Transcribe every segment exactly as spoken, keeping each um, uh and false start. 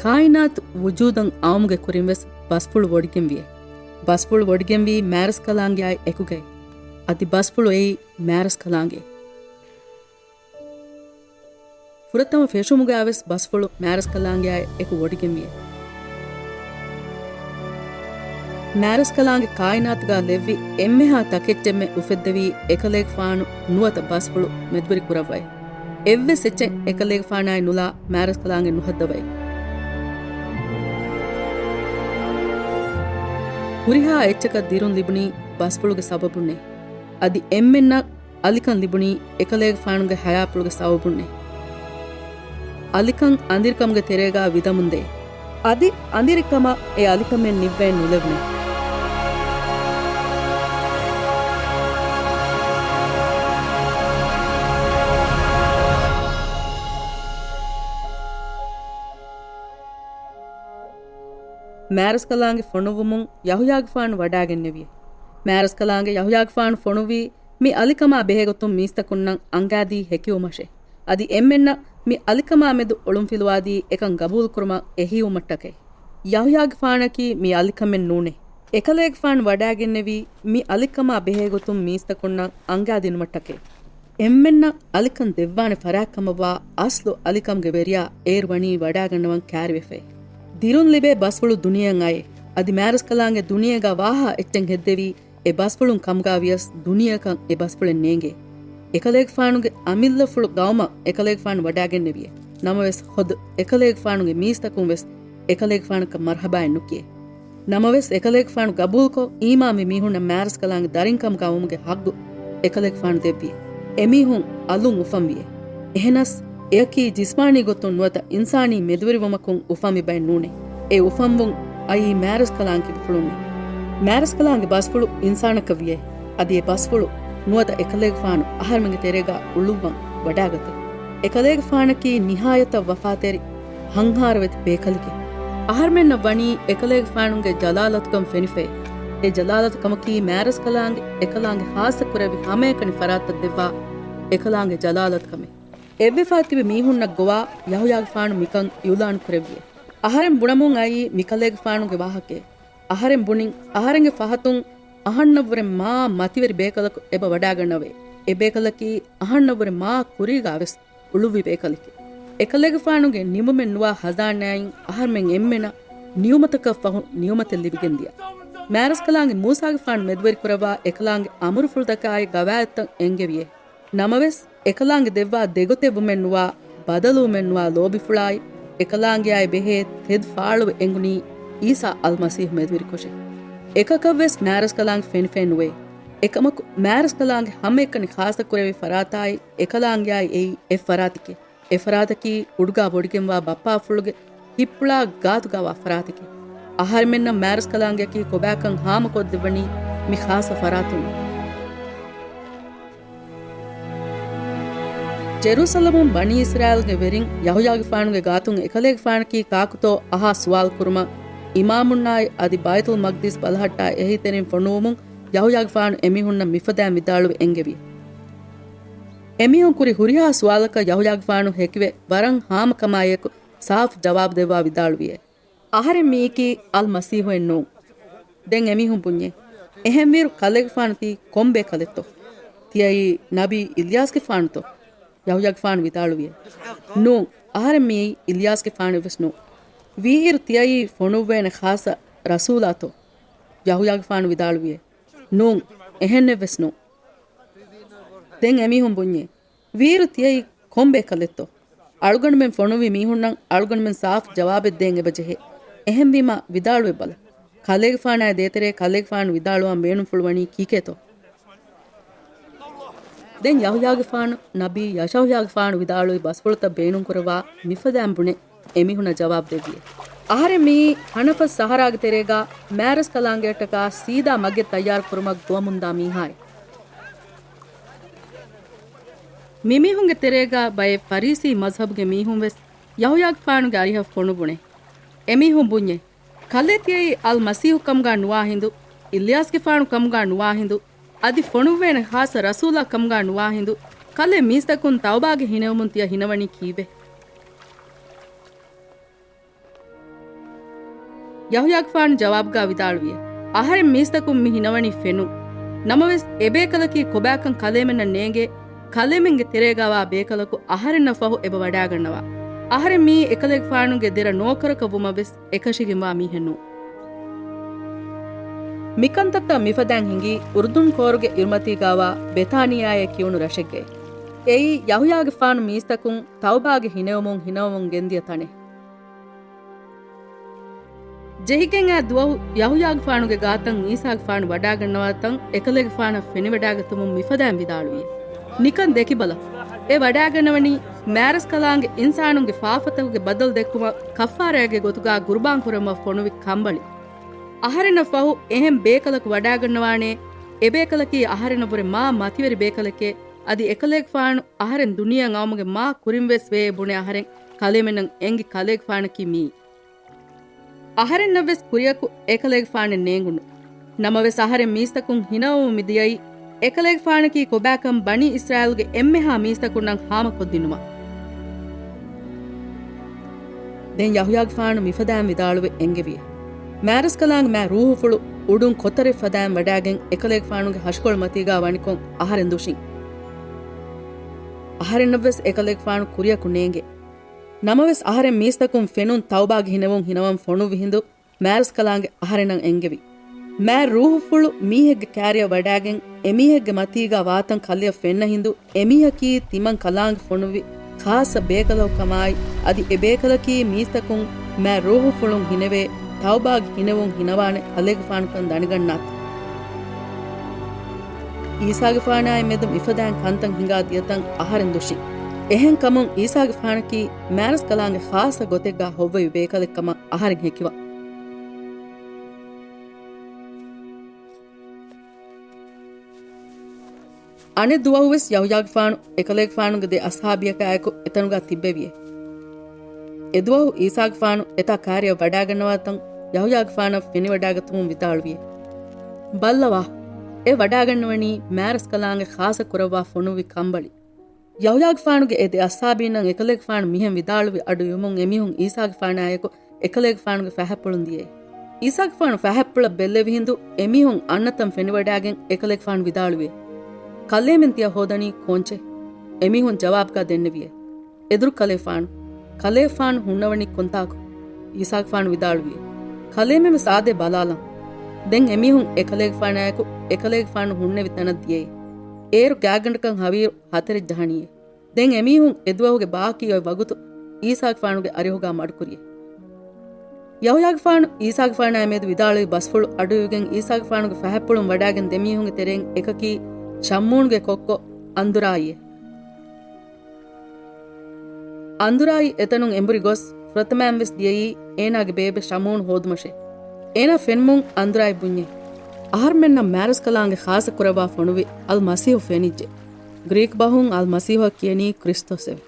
ކާއިނާތު ވުޖޫދަށް އައުމުގެ ކުރިން ވެސް ބަސްފުޅު ވޮޑިގެން ވިޔޭ. ބަސްފުޅު ވޮޑިގެންވީ މާރަސްކަލާނގެއާއި އެކުގައި. އަދި ބަސްފުޅު އެއީ މާރަސްކަލާނގެ. ފުރަތަމަ ފެށުމުގައި ވެސް ބަސްފުޅު މާރަސްކަލާނގެއާއި އެކު ވޮޑިގެން ވިޔޭ. މާރަސްކަލާނގެ ކާއިނާތުގަ ލެއްވި އެންމެހާ ތަކެއްޗެއްމެ އުފެއްދެވީ އެކަލޭގެފާނު ނުވަތަ ބަސްފުޅު މެދުވެރި ކުރައްވައި. އެއްވެސް އެއްޗެއް އެކަލޭގެފާނާއި ނުލާ މާރަސްކަލާނގެ ނުހައްދަވައި. ހުރިހާ އެއްޗަކަށް ދިރުން ލިބުނީ ބަސްފުޅުގެ ސަބަބުންނޭ. އަދި އެންމެންނަށް އަލިކަން ލިބުނީ އެކަލޭގެފާނުގެ ހަޔާތްޕުޅުގެ ސަބަބުންނޭ. އަލިކަން އަނދިރިކަމުގެ ތެރޭގަ ވިދަމުންދޭ. އަދި އަނދިރިކަމަށް އެ އަލިކަމެއް ނިއްވައެއް ނުލެވުނޭ. މާރަސްކަލާނގެ ފޮނުއްވުމުން ޔަހުޔާގެފާނު ވަޑާގެންނެވި. މާރަސްކަލާނގެ ޔަހުޔާގެފާނު ފޮނުއްވީ މި އަލިކަމާ ބެހޭގޮތުން މީސްތަކުންނަށް އަނގާދީ ހެކިވުމަށޭ. އަދި އެންމެންނަށް މި އަލިކަމާ މެދު އޮޅުންފިލުވާދީ އެކަން ގަބޫލުކުރުމަށް އެހީވުމަށްޓަކައި. ޔަހުޔާގެފާނަކީ މި އަލިކަމެއް ނޫނޭ. އެކަލޭގެފާނު ވަޑާގެންނެވީ މި އަލިކަމާ ބެހޭގޮތުން މީސްތަކުންނަށް އަނގާދިނުމަށްޓަކައި. އެންމެންނަށް އަލިކަން ދެއްވާނެ ފަރާތްކަމަށްވާ އަސްލު އަލިކަމުގެ ވެރިޔާ އޭރު ވަނީ ވަޑާގަންނަވަން ކާރިވެފައި. ދިރުން ލިބޭ ބަސްފުޅު ދުނިޔެއަށް އައޭ. އަދި މާރަސްކަލާނގެ ދުނިޔޭގަ ވާހާ އެއްޗެއް ހެއްދެވީ އެ ބަސްފުޅުން ކަމުގަ ވިޔަސް ދުނިޔެއަކަށް އެ ބަސްފުޅެއް ނޭނގޭ. އެކަލޭގެފާނުގެ އަމިއްލަފުޅު ގައުމަށް އެކަލޭގެފާނު ވަޑާގެންނެވިޔޭ. ނަމަވެސް ޚުދު އެކަލޭގެފާނުގެ މީސްތަކުން ވެސް އެކަލޭގެފާނަކަށް މަރްޙަބާއެއް ނުކިޔޭ. ނަމަވެސް އެކަލޭގެފާނު ގަބޫލުކޮށް އީމާންވި މީހުންނަށް މާރަސްކަލާނގެ ދަރިން ކަމުގަ ވުމުގެ ހައްގު އެކަލޭގެފާނު ދެއްވި. އެމީހުން އަލުން އުފަންވިއޭ. އެހެނަސް އެއަކީ ޖިސްމާނީ ގޮތުން ނުވަތަ އިންސާނީ މެދުވެރިވުމަކުން އުފަންވި ބައެއް ނޫނޭ. އެ އުފަންވުން އައީ މާރަސްކަލާނގެ ބަސްފުޅުންނޭ. މާރަސްކަލާނގެ ބަސްފުޅު އިންސާނަކަށް ވިޔޭ. އަދި އެ ބަސްފުޅު ނުވަތަ އެކަލޭގެފާނު އަހަރެމެންގެ ތެރޭގަ އުޅުއްވަން ވަޑާގަތޭ. އެކަލޭގެފާނަކީ ނިހާޔަތަށް ވަފާތެރި ހަންހާރަވެތި ބޭކަލެކޭ. އަހަރެމެންނަށް ވަނީ އެކަލޭގެފާނުގެ ޖަލާލަތުކަން ފެނިފައި. އެ ޖަލާލަތުކަމަކީ މާރަސްކަލާނގެ އެކަލާނގެ ޚާއްޞަ ކުރެއްވި ހަމައެކަނި ފަރާތަށް ދެއްވާ އެކަލާނގެ ޖަލާލަތުކަމެއް. އެއްވެފާ ތިބި މީހުންނަށް ގޮވާ ޔަހުޔާގެފާނު މިކަން އިއުލާން ކުރެއްވިއޭ. އަހަރެން ބުނަމުން އައީ މިކަލޭގެފާނުގެ ވާހަކައެއް. އަހަރެން ބުނިން، އަހަރެންގެ ފަހަތުން އަހަންނަށްވުރެ މާ މަތިވެރި ބޭކަލަކު އެބަ ވަޑާގަންނަވައި. އެ ބޭކަލަކީ އަހަންނަށްވުރެ މާ ކުރީގާވެސް އުޅުއްވި ބޭކަލެކޭ. އެކަލޭގެފާނުގެ ނިމުމެއް ނުވާ ހަޒާނާއިން އަހަރުމެން އެންމެނަށް ނިޢުމަތަކަށް ފަހު ނިޢުމަތެއް ލިބިގެންދިޔަ. މާރަސްކަލާނގެ މޫސާގެފާނު މެދުވެރިކުރައްވާ އެކަލާނގެ އަމުރުފުޅުތަކާއި ގަވާއިދުތައް އެންގެވިއޭ. ނަމަވެސް، އެކަލާނގެ ދެއްވާ ދެގޮތެއްވުމެއް ނުވާ، ބަދަލުވުމެއް ނުވާ ލޯބިފުޅާއި، އެކަލާނގެއާއި ބެހޭ ތެދު ފާޅުވެ އެނގުނީ އީސާ އަލްމަސީޙު މެދުވެރިކޮށޭ. އެކަކަށްވެސް މާރަސްކަލާނގެ ފެނިފައެއް ނުވޭ. އެކަމަކު، މާރަސްކަލާނގެ ހަމައެކަނި ޚާއްޞަ ކުރެވި ފަރާތާއި، އެކަލާނގެއާއި އެއީ އެއް ފަރާތެކޭ. އެ ފަރާތަކީ އުޑުގާ ބޮޑިގެންވާ ބައްޕާފުޅުގެ ހިތްޕުޅާ ގާތުގާވާ ފަރާތެކޭ. އަހަރެމެންނަށް މާރަސްކަލާނގެއަކީ ކޮބާކަން ހާމަކޮށްދެއްވަނީ މި ޚާއްޞަ ފަރާތުން. ޖެރޫސަލަމުން ބަނީ އިސްރާއީލްގެ ވެރިން ޔަހުޔާގެފާނުގެ ގާތުން އެކަލޭގެފާނަކީ ކާކުތޯ އަހާ ސުވާލު ކުރުމަށް އިމާމުންނާއި އަދި ބައިތުލް މަގްދިސް ބަލަހައްޓާ އެހީތެރިން ފޮނުވުމުން ޔަހުޔާގެފާނު އެމީހުންނަށް މިފަދައިން ވިދާޅުވެ އެންގެވި. އެމީހުން ކުރި ހުރިހާ ސުވާލަކަށް ޔަހުޔާގެފާނު ހެކިވެ ވަރަށް ހާމަކަމާއެކު ސާފު ޖަވާބު ދެއްވާ ވިދާޅުވިއޭ. އަހަރެން މިއީކީ އަލްމަސީޙުއެއް ނޫން. ދެން އެމީހުން ބުންޏޭ، އެހެންވީއިރު ކަލޭގެފާނު ތީ ކޮން ބޭކަލެއްތޯ؟ ތިޔައީ ނަބީ އިލްޔާސްގެފާނުތޯ؟ ޔަހުޔާގެފާނު ވިދާޅުވިއޭ، ނޫން، އަހަރެން މިއީ އިލްޔާސްގެފާނެއްވެސް ނޫން. ވީއިރު ތިޔައީ ފޮނުއްވޭނެ ޚާއްޞަ ރަސޫލާތޯ؟ ޔަހުޔާގެފާނު ވިދާޅުވިއޭ، ނޫން، އެހެންނެއްވެސް ނޫން. ދެން އެމީހުން ބުންޏޭ، ވީއިރު ތިޔައީ ކޮން ބޭކަލެއްތޯ؟ އަޅުގަނޑުމެން ފޮނުއްވި މީހުންނަށް އަޅުގަނޑުމެން ސާފު ޖަވާބެއް ދޭން އެބަ ޖެހޭ. އެހެންވީމާ، ވިދާޅުވެބަލަ. ކަލޭގެފާނާއި ދޭތެރޭ ކަލޭގެފާނު ވިދާޅުވާން ބޭނުންފުޅުވަނީ ކީކޭތޯ؟ ދެން ޔަހުޔާގެފާނު، ނަބީ ޔަޝަހުޔާގެފާނު ވިދާޅުވި ބަސްފުޅުތައް ބޭނުންކުރައްވާ މިފަދައިން ބުނެ އެމީހުންނަށް ޖަވާބު ދެއްވިއޭ. އަހަރެން މިއީ ހަނަފަސް ސަހަރާގެ ތެރޭގާ މާރަސްކަލާނގެއަށްޓަކާ ސީދާ މަގެއް ތައްޔާރު ކުރުމަށް ގޮވަމުންދާ މީހާއެއް. މިމީހުންގެ ތެރޭގާ ބައެއް ފަރީސީ މަޒްހަބުގެ މީހުން ވެސް ޔަހުޔާގެފާނުގެ އަރިހަށް ފޮނުއްވުނޭ. އެމީހުން ބުންޏޭ، ކަލޭ ތިޔައީ އަލް މަސީހު ކަމުގާ ނުވާ ހިނދު، އިލްޔާސްގެފާނު ކަމުގާ ނުވާ ހިނދު، އަދި ފޮނުއްވޭނެ ޚާއްޞަ ރަސޫލާ ކަމުގާ ނުވާ ހިނދު، ކަލޭ މީސްތަކުން ތައުބާގެ ހިނެވުމުން ތިޔަ ހިނަވަނީ ކީއްވެ؟ ޔަހުޔާގެފާނު ޖަވާބުގާ ވިދާޅުވިއޭ، އަހަރެން މީސްތަކުން މި ހިނަވަނީ ފެނުން. ނަމަވެސް، އެބޭކަލަކީ ކޮބާކަން ކަލޭމެންނަށް ނޭނގޭ، ކަލޭމެންގެ ތެރޭގާވާ ބޭކަލަކު އަހަރެންނަށް ފަހު އެބަ ވަޑާގަންނަވާ. އަހަރެން މީ އެކަލޭގެފާނުގެ ދެރަ ނޯކަރަކަށް ވުމަށް ވެސް އެކަށީގެންވާ މީހެއް ނޫން. މިކަންތައްތައް މިފަދައިން ހިނގީ، އުރުދުން ކޯރުގެ އިރުމަތީގާވާ ބެތާނިޔާއޭ ކިޔުނު ރަށެއްގައި. އެއީ، ޔަހުޔާގެފާނު މީސްތަކުން ތައުބާގެ ހިނެވުމުން ހިނަވަމުން ގެންދިޔަ ތަނެއް. ޖެހިގެން އައި ދުވަހު ޔަހުޔާގެފާނުގެ ގާތަށް އީސާގެފާނު ވަޑާގަންނަވާ ތަން އެކަލޭގެފާނަށް ފެނިވަޑާގަތުމުން މިފަދައިން ވިދާޅުވި. ނިކަން ދެކިބަލަ. އެ ވަޑާގަންނަވަނީ މާރަސްކަލާނގެ އިންސާނުންގެ ފާފަތަކުގެ ބަދަލު ދެއްކުމަށް ކައްފާރާގެ ގޮތުގާ ގުރުބާން ކުރައްވަ ފޮނުވި ކަނބަޅި. އަހަރެންނަށް ފަހު އެހެން ބޭކަލަކު ވަޑާގަންނަވާނޭ، އެބޭކަލަކީ އަހަރެންނަށްވުރެ މާ މަތިވެރި ބޭކަލެކޭ، އަދި އެކަލޭގެފާނު އަހަރެން ދުނިޔެއަށް އައުމުގެ މާ ކުރިންވެސް ވޭ ބުނެ އަހަރެން ކަލޭމެންނަށް އެނގި ކަލޭގެފާނަކީ މިއީ. އަހަރެންނަށްވެސް ކުރިއަކު އެކަލޭގެފާނެއް ނޭނގުނު. ނަމަވެސް އަހަރެން މީސްތަކުން ހިނަވަމުން މިދިޔައީ، އެކަލޭގެފާނަކީ ކޮބާކަން ބަނީ އިސްރާއީލްގެ އެންމެހާ މީސްތަކުންނަށް ހާމަކޮށްދިނުމަށް. ދެން ޔަހުޔާގެފާނު މިފަދައިން ވިދާޅުވެ އެންގެވިއޭ. މާރަސްކަލާނގެ މާ ރޫހުފުޅު އުޑުން ކޮތަރެއް ފަދައިން ވަޑާގެން އެކަލޭގެފާނުގެ ހަށިކޮޅު މަތީގާ ވަނިކޮށް އަހަރެން ދުށިން. އަހަރެންނަށްވެސް އެކަލޭގެފާނު ކުރިއަކު ނޭނގޭ. ނަމަވެސް އަހަރެން މީސްތަކުން ފެނުން ތައުބާގެ ހިނެވުން ހިނަވަން ފޮނުއްވި ހިނދު، މާރަސްކަލާނގެ އަހަރެންނަށް އެންގެވި. މާ ރޫހުފުޅު މީހެއްގެ ކާރިއަށް ވަޑާގެން އެމީހެއްގެ މަތީގާ ވާތަން ކަލެއަށް ފެންނަ ހިނދު، އެމީހަކީ ތިމަން ކަލާނގެ ފޮނުއްވި ޚާއްޞަ ބޭކަލަކު ކަމާއި، އަދި އެ ބޭކަލަކީ މީސްތަކުން މާ ރޫހުފުޅުން ހިނެވޭ ތައުބާގެ ހިނެވުން ހިނަވާނެ ކަލޭގެފާނުކަން ދަނިގަންނާތީ. އީސާގެފާނާއި މެދު މިފަދައިން ކަންތައް ހިނގާ ދިޔަތަން އަހަރެން ދުށި. އެހެންކަމުން އީސާގެފާނަކީ މާރަސްކަލާނގެ ޚާއްޞަ ގޮތެއްގާ ހޮއްވެވި ބޭކަލެއްކަމަށް އަހަރެން ހެކިވާ. އަނެއް ދުވަހުވެސް ޔަހުޔާގެފާނު އެކަލޭގެފާނުގެ ދެ އަޞްޙާބީއަކާއެކު އެތަނުގާ ތިއްބެވިއޭ. އެދުވަހު އީސާގެފާނު އެތާ ކާރިއަށް ވަޑާގަންނަވާތަން ޔަހުޔާގެފާނަށް ފެނިވަޑާގަތުމުން ވިދާޅުވިއޭ. ބައްލަވާ، އެ ވަޑާގަންނަވަނީ މާރަސްކަލާނގެ ޚާއްޞަ ކުރައްވާ ފޮނުއްވި ކަނބަޅި. ޔަހުޔާގެފާނުގެ އެ ދެ އަޞްޙާބީންނަށް އެކަލޭގެފާނު މިހެން ވިދާޅުވި އަޑު އިވުމުން އެމީހުން އީސާގެފާނާއެކު އެކަލޭގެފާނުގެ ފަހަތްޕުޅުން ދިޔައީ. އީސާގެފާނު ފަހަތްޕުޅަށް ބެއްލެވި ހިނދު އެމީހުން އަންނަތަން ފެނިވަޑާގެން އެކަލޭގެފާނު ވިދާޅުވިއޭ. ކަލޭމެން ތިޔަ ހޯދަނީ ކޯންޗެއް؟ އެމީހުން ޖަވާބުގާ ދެންނެވިއޭ. އެދުރު ކަލޭފާނު، ކަލޭފާނު ހުންނަވަނީ ކޮންތާކު؟ އީސާގެފާނު ވިދާޅުވިއޭ. ކަލޭމެން ވެސް އާދޭ ބަލާލަން. ދެން އެމީހުން އެކަލޭގެފާނާއެކު އެކަލޭގެފާނު ހުންނެވި ތަނަށް ދިޔައީ. އޭރު ގާތްގަނޑަކަށް ހަވީރު ހަތަރެއް ޖަހަނީއޭ. ދެން އެމީހުން އެދުވަހުގެ ބާކީ އޮތް ވަގުތު އީސާގެފާނުގެ އަރިހުގާ މަޑުކުރިއޭ. ޔަހުޔާގެފާނު އީސާގެފާނާއި މެދު ވިދާޅުވި ބަސްފުޅު އަޑުއިވިގެން އީސާގެފާނުގެ ފަހަތްޕުޅުން ވަޑާގެން ދެމީހުންގެ ތެރެއިން އެކަކީ ޝައްމޫނުގެ ކޮއްކޮ އަންދުރާއީއޭ. އަންދުރާއި އެތަނުން އެނބުރި ގޮސް ފުރަތަމައިން ވެސް ދިޔައީ އޭނާގެ ބޭބެ ޝަމޫން ހޯދުމަށޭ. އޭނާ ފެންމުން އަންދުރާއި ބުންޏޭ. އަހަރުމެންނަށް މާރަސްކަލާނގެ ޚާއްޞަ ކުރައްވާ ފޮނުވި އަލް މަސީޙު ފެނިއްޖެ. ގްރީކް ބަހުން އަލް މަސީޙަށް ކިޔަނީ ކްރިސްތޮސް އެވެ.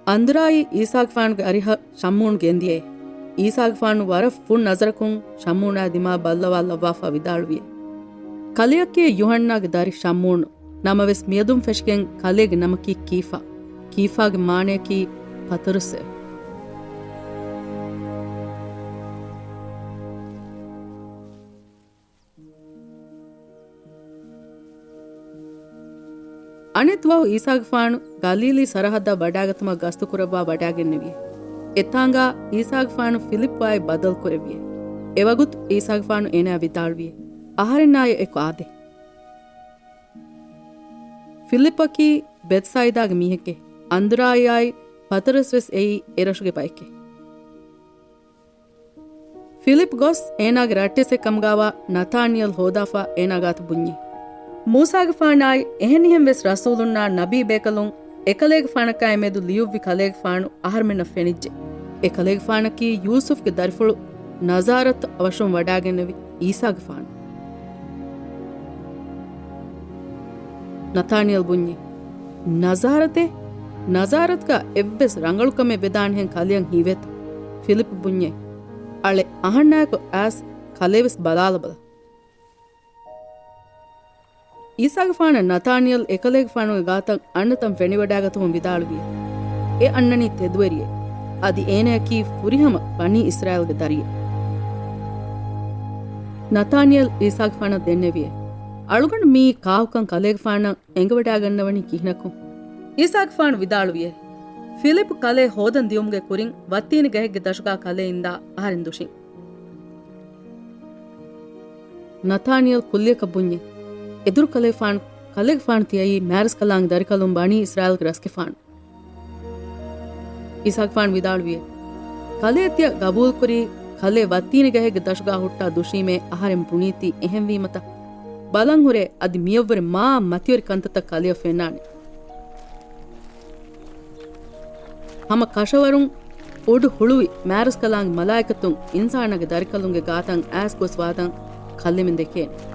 އަންދުރާއީ އީސާގެފާނުގެ އަރިހަށް ޝަމޫން ގެންދިޔައޭ. އީސާގެފާނު ވަރަށް ފުން ނަޒަރަކުން ޝަމޫނާ ދިމާ ބައްލަވާލައްވާފަ ވިދާޅުވިއޭ. ކަލެއަކީ ޔޫޙަންނާގެ ދަރި ޝަމޫނު. ނަމަވެސް މިއަދުން ފެށިގެން ކަލޭގެ ނަމަކީ ކީފާ. ކީފާގެ މާނަޔަކީ ޕަތުރުސް އެވެ. އަނެއް ދުވަހު އީސާގެފާނު ގަލީލީ ސަރަހައްދަށް ވަޑާގަތުމަށް ގަސްތުކުރައްވާ ވަޑާގެންނެވިއޭ. އެތާނގާ އީސާގެފާނު ފިލިއްޕާއި ބަދަލުކުރެއްވިއޭ. އެވަގުތު އީސާގެފާނު އޭނާ ވިދާޅުވިއޭ، އަހަރެންނާއި އެކު އާދޭ. ފިލިއްޕަކީ ބެތްސައިދާގެ މީހެކޭ. އަންދުރާއިއާއި ޕަތުރުސް ވެސް އެއީ އެރަށުގެ ބައެކޭ. ފިލިޕް ގޮސް އޭނާގެ ރައްޓެސްއެއް ކަމުގާވާ ނަތާނިއެލް ހޯދާފަ އޭނާ ގާތު ބުންޏޭ. މޫސާގެފާނާއި އެހެނިހެން ވެސް ރަސޫލުންނާ ނަބީ ބޭކަލުން އެކަލޭގެފާނަކާއި މެދު ލިޔުއްވި ކަލޭގެފާނު އަހަރުމެންނަށް ފެނިއްޖެ. އެކަލޭގެފާނަކީ ޔޫސުފްގެ ދަރިފުޅު ނަޒާރަތު އަވަށުން ވަޑާގެންނެވި އީސާގެފާނު. ނަތާނިއެލް ބުންޏޭ، ނަޒާރަތޭ؟ ނަޒާރަތުގަ އެއްވެސް ރަނގަޅުކަމެއް ވެދާނެހެން ކަލެއަށް ހީވޭތަ؟ ފިލިޕް ބުންޏޭ، އަޅެ އަހަންނާއެކު އައިސް ކަލޭވެސް ބަލާލަބަލަ. އީސާގެފާނަށް ނަތާނިއެލް އެކަލޭގެފާނުގެ ގާތަށް އަންނަތަން ފެނިވަޑާގަތުމުން ވިދާޅުވިއޭ، އެ އަންނަނީ ތެދުވެރިއެއް. އަދި އޭނަޔަކީ ފުރިހަމަ ބަނީ އިސްރާއީލްގެ ދަރިއެއް. ނަތާނިއެލް އީސާގެފާނަށް ދެންނެވިއޭ، އަޅުގަނޑު މިއީ ކާކުކަން ކަލޭގެފާނަށް އެނގިވަޑައިގަންނަވަނީ ކިހިނަކު؟ އީސާގެފާނު ވިދާޅުވިއޭ، ފިލިޕް ކަލޭ ހޯދަން ދިޔުމުގެ ކުރިން ވައްތީނި ގަހެއްގެ ދަށުގާ ކަލޭ އިންދާ އަހަރެން ދުށިން. ނަތާނިއެލް ކުއްލިއަކަށް ބުންޏޭ، އެދުރު ކަލޭފާނު، ކަލޭގެފާނު ތިޔައީ މާރަސްކަލާނގެ ދަރިކަލުން ބަނީ އިސްރާއީލްގެ ރަސްގެފާނު. އީސާގެފާނު ވިދާޅުވިއޭ، ކަލޭ ތިޔަ ގަބޫލުކުރީ، ކަލޭ ވައްތީނި ގަހެއްގެ ދަށުގާ ހުއްޓާ ދުށީމޭ އަހަރެން ބުނީތީ އެހެންވީމަތަ؟ ބަލަން ހުރޭ އަދި މިޔަށްވުރެ މާ މަތިވެރި ކަންތައްތައް ކަލެޔަށް ފެންނާނެ. ހަމަ ކަށަވަރުން އުޑު ހުޅުވި މާރަސްކަލާނގެ މަލާއިކަތުން އިންސާނާގެ ދަރިކަލުންގެ ގާތަށް އައިސް ގޮސް ވާދަން ކައްލެމެން ދެކޭނެ.